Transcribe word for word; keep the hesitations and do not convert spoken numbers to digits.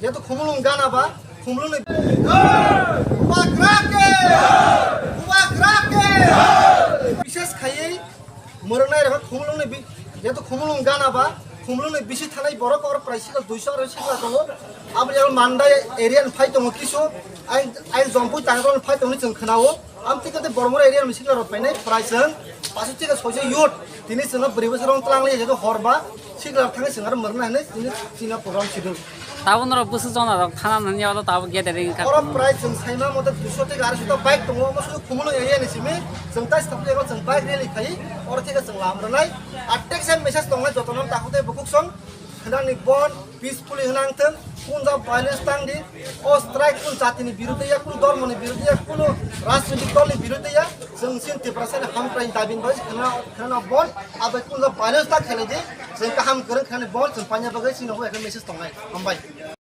Jeto Khumulwng gana ba, Khumulwng ni Bubagra ke! Bubagra ke! Bishes khaiwi mwrwngnai rok Khumulwng ni bi-, jeto Khumulwng gana ba, Khumulwng ni bisi thanai borok or prai sikla duiso aro sikla tongo. Abo yang Mandai area ni phai tongo kisu, ai, ai Jompui tangrol phai tongo chwng khwnao. Am thik khe Bormura area ni sikla rok painai prai chwng paso thik khe soiso youth. Tini chwng bwrwi bwsarok tlang lai jeto hor ba sikla thangwi chwng aro mwrwng nai hinwi tini chini program sidung. Tabo norok bwswk jona rok thana nani oro tabo gathering kha. Oro prai chwng saima mote duiso thik arsho ta bike tongo, omo sudu Khumulwng area ni simi chwng tai stop ego chwng bike rally khai oro thik khe chwng lam rwnai. Atek sai message tongnai jotono takhuk tei bukhuk song. Hwnani bon peacefully hwnang thung, kunja violence tang di, o strike kun jatini biruddhe ya, kunu dhormoni biruddhe ya, kunu rajnitik dolni biruddhe ya, chwng sin Tiprasani hamkrai dabini bagwi khwna, khwna bon, abai kunja violence ta khelai di, chwng kaham kwrwng khlani bon, chwng paina bagwi chini hwnwi message tongnai. Hambai.